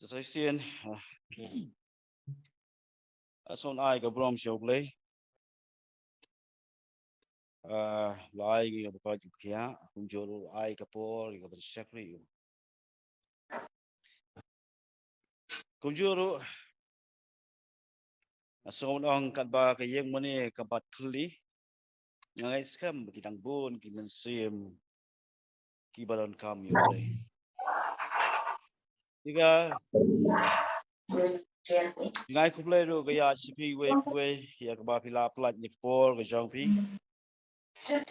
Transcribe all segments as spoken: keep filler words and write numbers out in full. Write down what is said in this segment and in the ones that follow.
Sa shisien, ah, ah, sngewbha ai ka burom sha U Blei. Ah, la ai ngi ka bukoi ki bkhia, kumjuh ruh ai ka por, ka ban shakri. Kumjuh ruh, ah, sngewbha ong katba ka ïing mane ka bat thylli. Nga ngeit skhem ba ki dang bun ki mynsiem kiba donkam ïa U Blei. Ïa nga, nga ai khublei ruh ka ïa sha phi uwei pa uwei ïa kaba phi la pynlait ïa ka por ka jong phi.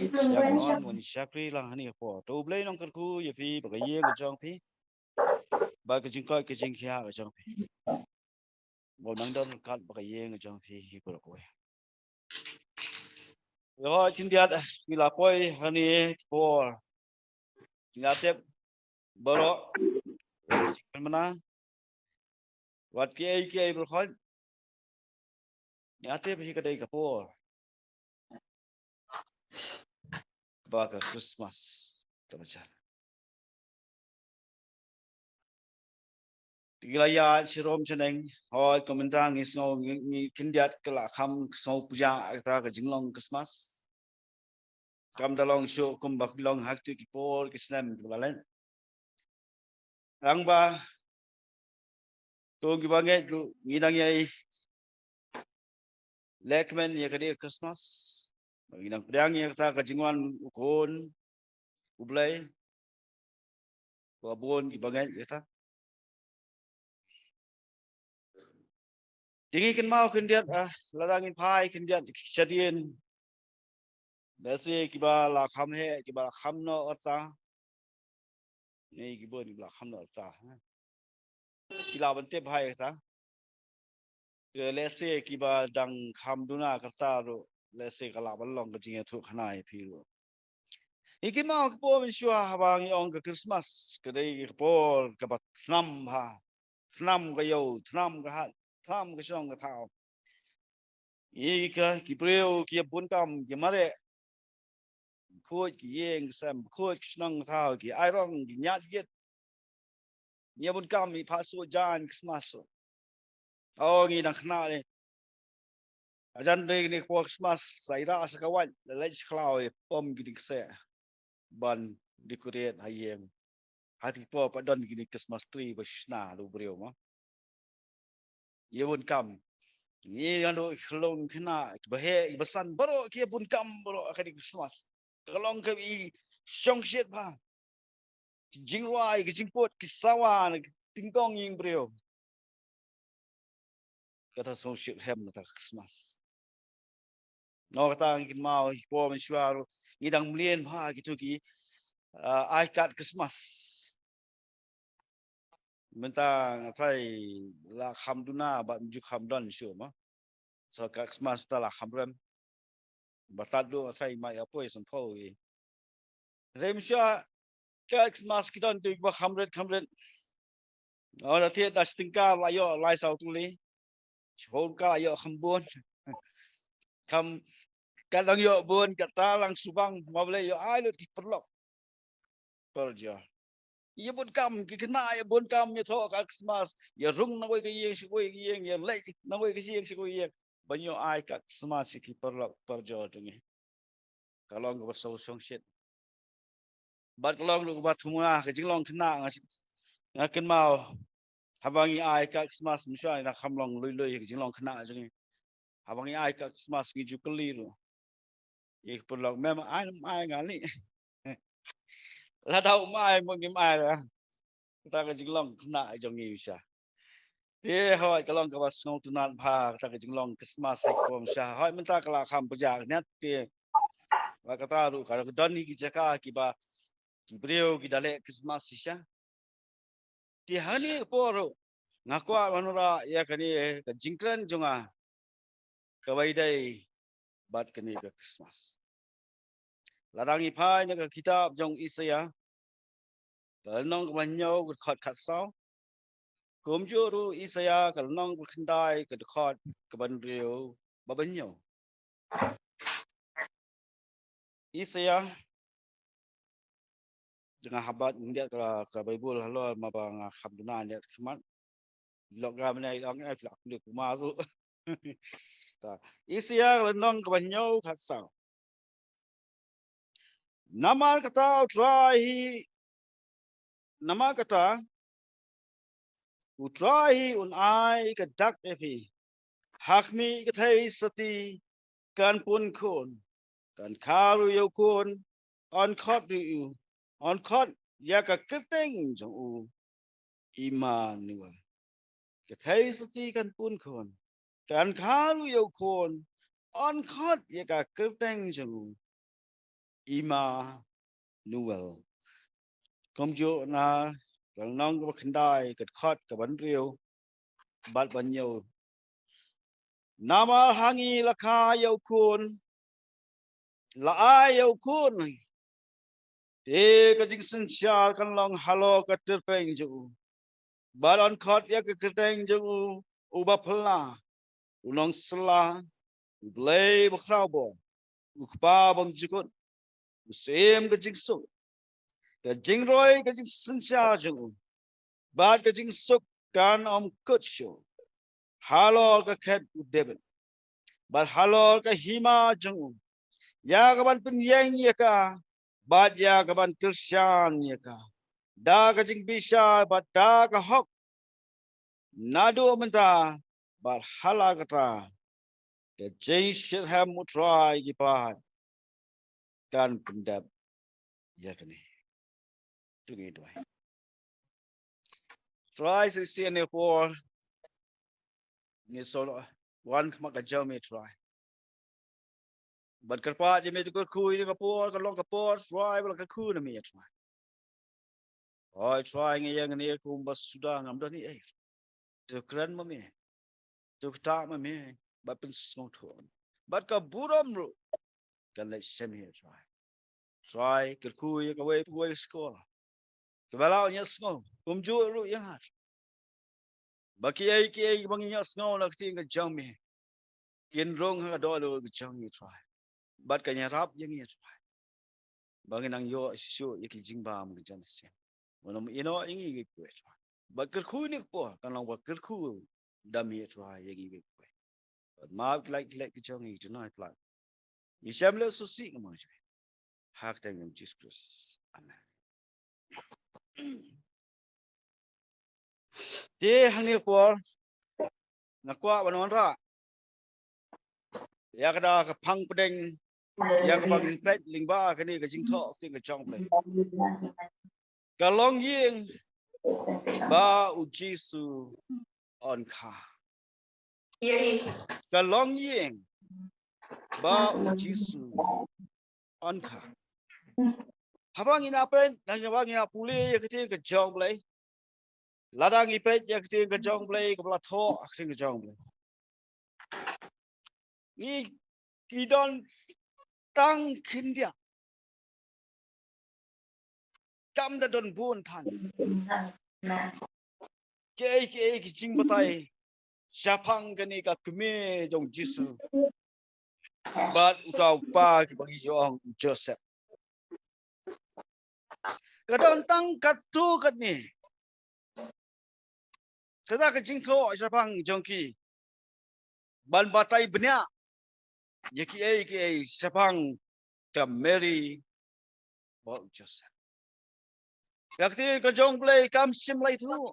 Ïa ka mon wan shakri lang ha kane ka por. To U Blei un kyrkhu ïa phi bad ka ïing ka jong phi, bad ka jingkoit ka jingkhiah ka jong phi. Ba nang don ryngkat bad ka ïing ka jong phi hi baroh kawei. Ïa khyndiat, ah, ngi la poi ha kane ka por. Ngi la tip baroh, wat ki jingpynbna, wat kiei kiei baroh. Ngi la tip hi ka dei ka por ba ka Christmas kaba jan. Te ngi la ïaid sharum shaneng, hooid, kumta ngi sngew, ngi, ngi khyndiat ka la kham sngew pyrshah kata ka jinglong Christmas. Kam da long shuh kumba ki long ha kito ki por ki snem kiba la leit. Tangba to kiba ngeit ruh ngi dang ïai lehkmen ïa ka dei Christmas. Ngi dang pdiang ïa kata ka jingwan u Khun U Blei. Ba bun kiba ngeit ïa kata. Te ngi kynmaw khyndiat, ah, lada ngin phai khyndiat shadien. Lehse kiba la kham heh, kiba la kham noh kata. Ngi ki bun kiba la kham noh kata, ha. Ki lah ban tip hi kata. Te lehse kiba dang kham duna kata ruh, lehse ka lah ban long ka jingïathuh khana ïa phi ruh. Ngi kynmaw ka por mynshuwa haba ngi ong ka Christmas ka dei ka por kaba thnam bha. Thnam ka ïew, thnam ka hat, thnam ka shong ka thaw. Ïa ka, ki briew ki ïa bun kam, ki mareh. Khuid ki ïing ki sem, khuid ki shnong ki thaw, ki ai rong, ki ñiad ïit. Ngi ïa bun kam, ngi phah suit jaiñ Christmas. O, ngi dang khynnah ne. Hajan dei kane ka por Christmas, sa ïarap sa ka wait, la leit sa khlaw ïa pom ki dieng kseh ban decorate ha ïing. Ha kine ki por pat don kine ki Christmas tree ba shna da u briew mo. Ïa bun kam. Ngi ïa ndu khlong khynnah, kiba heh, kiba san baroh ki ïa bun kam baroh ha kane ka Christmas. Ka long kaba i shongshit bha. Ki jingrwai, ki jingput, ki sawa, na ki tyngkong ïing briew. Kata sngewsih hem kata ka Christmas. Nga kata ngi kynmaw, ki por mynshuwa ruh ngi dang mlien bha kito ki, ah, ai kat Christmas. Mynta nga trai la kham duna bad mynta ju kham don shuh mo. So kat Christmas ta la kham rem. Ba tad duh nga trai mai apoi sngewthuh ïa. Rem shuh kat Christmas ki don tu ba kham rit kham rit. Nga la thied da shi tyngka la ïoh lai saw tylli. Shibun ka la ïoh kham bun. Kham ka dang ïoh bun kata lang subang ma balei ïoh ai lut ki paralok. Parajor. Ïa bun kam ki khynnah ïa bun kam ïathoh ka Christmas. Ïa rung na wei ka ïing sha wei ka ïing, ïa leit na wei ka ïing sha wei ka ïing. Ban ïoh ai ka Christmas ïa ki paralok parajor jong ngi. Ka long kaba sngewsih shongshit. Bad ka long ruh kaba thmu na ka jinglong khynnah nga, nga kynmaw. Haba ngi ai ka Christmas mynshuwa ngi dang kham long lui lui ka jinglong khynnah jong ngi. Haba ngi ai ka Christmas ngi ju kylli ruh ïa ki paralok, mem ai, mem ai nga leh. Lada um ai mo ngim ai ruh. Kata ka jinglong khynnah jong ngi mynshuwa. Te hooid ka long kaba sngewtynnat bha kata ka jinglong Christmas ha ki por mynshuwa. Hooid mynta ka la kham pyrshah khyndiat te. Bad kata ruh ka don hi ki jaka kiba ki briew ki da leh Christmas shisha. Te ha kane ka por ruh nga kwah ban wanrah ïa kane ka jingkren jong nga kaba ïadei bad kane ka Christmas. Lada ngi phai na ka kitab jong Isaïah ka lynnong kaba hynñiew ka dkhot khatsaw. Kumjuh ruh Isaïah ka lynnong kaba khyndai ka dkhot kaba hynriew bad ba hynñiew. Isaïah, jong nga habat ngiat ka, ka Baibl halor maba nga kham duna ngiat khmat. Lok ga mane ong ai lok lok ma ru. Ta. Isaïah lynnong kaba hynñiew khatsaw. Namar kata u Trai hi, namar kata u Trai hi un ai ka dak ïa phi. Ha khmih ka theisotti kan pun khun, kan kha ruh ïa u khun, yn khot ruh ïa u, yn khot ïa ka kyrteng jong u Immanuel. Ka theisotti kan pun khun, kan kha ruh ïa u khun, yn khot ïa ka kyrteng jong u Immanuel. Kumjuh na ka lynnong kaba khyndai, ka dkhot kaba hynriew bad ba hynñiew. Namar ha ngi la kha ïa u khun, la ai ïa u khun. Te ka jingsynshar kan long halor ka tyrpeng jong u. Bad yn khot ïa ka kyrteng jong u, u Baphylla, u Nongsylla, u Blei Bakhraw Bor, u Kpa Bymjukut, u Syiem ka jingsuk. Ka jingroi ka jingsynshar jong u, bad ka jingsuk kan ym kut shuh halor ka khet u David, bad halor ka hima jong u, ïa kaban pynïeng ïa ka, bad ïa kaban kyrshan ïa ka da ka jingbishar bad da ka hok, naduh mynta bad hala kata. Ka jingshitrhem u Trai ki paid kan pyndep ïa kane. To ngin duwai. Trai, sa shisien ïa ka por ngi sngewlem wan khmat ka jong me Trai. Ban kyrpad ïa me, to kyrkhu ïa ka por, ka long ka por Trai ba la kyrkhu na me Trai. Oi Trai, ngi ïeng hangne kumba suda, ngam don ei ei. To kren ma me, to ktah ma me, bad pynsngewthuh. Bad ka burom ruh kan leit sha me Trai. Trai, kyrkhu ïa kawei pa kawei skul kaba la ïohsngew, kumjuh ruh ïa nga, ba kiei kiei ba ngin ïohsngew na ka ktien ka jong me kin rung ha ka dohnud ka jong ngi Trai. Bad kan ïarap ïa ngi Trai ba ngin nang ïoh shuh shuh ïa ki jingbam ka jong ka sien. Wat nym ïehnoh ïa ngi, ngi kyrkhu Trai. Bad kyrkhu ïa kane ka por kan long ba kyrkhu da me Trai ïa ngi, ngi kyrkhu. Bad map ki lait ki lait ki jong ngi, jngai plat. Ngi shem leh sngewsih, nga mon Trai. Ha ka kyrteng jong u Jisu Khrist. Amen. Te hangne ka por nga kwah ban wanrah ïa kata ka phang pdeng, ïa kaba ngin peit lyngba kane ka jingthoh ktien ka jong U Blei. Ka longïing ba u Jisu yn kha. Ka longïing ba u Jisu yn kha. Haba ngi na peit, haba ngi na pule ïa ka ktien ka jong U Blei, lada ngi peit ïa ka ktien ka jong U Blei kaba la thoh ha ka ktien ka jong U Blei, ngi, ki don tang khyndiat. Kam da don bun than kiei kiei ki jingbatai shaphang kane ka kmie jong u Jisu bad uta u kpa kiba ngi ong u Joseph. Ka don tang katto katne kata ka jingthoh shaphang jong ki ban batai bniah ïa kiei kiei shaphang ka Mary bad u Joseph. Ka ktien ka jong U Blei kam shym la ïathuh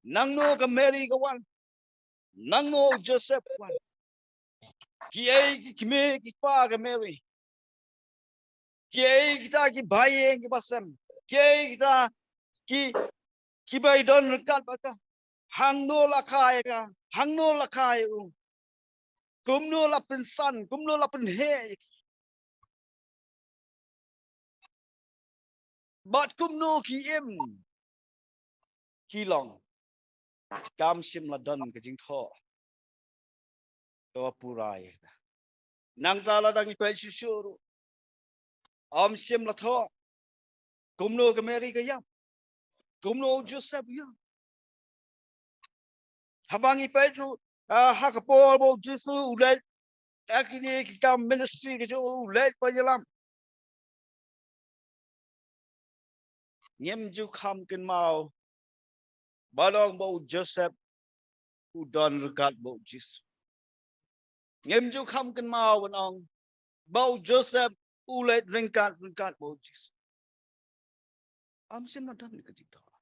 nangno ka Mary ka wan, nangno u Joseph ka wan, kiei ki kmie ki kpa ka Mary, kiei kita kiba ïeng kiba sem, kiei kita ki, kiba ïadon ryngkat bad ka, hangno la kha ïa ka, hangno la kha ïa u, kumno la pynsan, kumno la pynheh ïa ki, bad kumno ki im ki long, kam shym la don ka jingthoh kaba pura ïa kata. Nangta lada ngi peit shuh shuh ruh, ym shym la thoh kumno ka Mary ka ïap, kumno u Joseph u ïap. Haba ngi peit ruh, ah, ha ka por ba u Jisu u leit ha kine ki kam ministry ka jong u, u leit ban ïalam, ngim ju kham kynmaw Ba long ba u Joseph u don ryngkat bad u Jisu. Ngim ju kham kynmaw ban ong ba u Joseph u leit ryngkat ryngkat bad u Jisu. Ym shym la don ka jingthoh.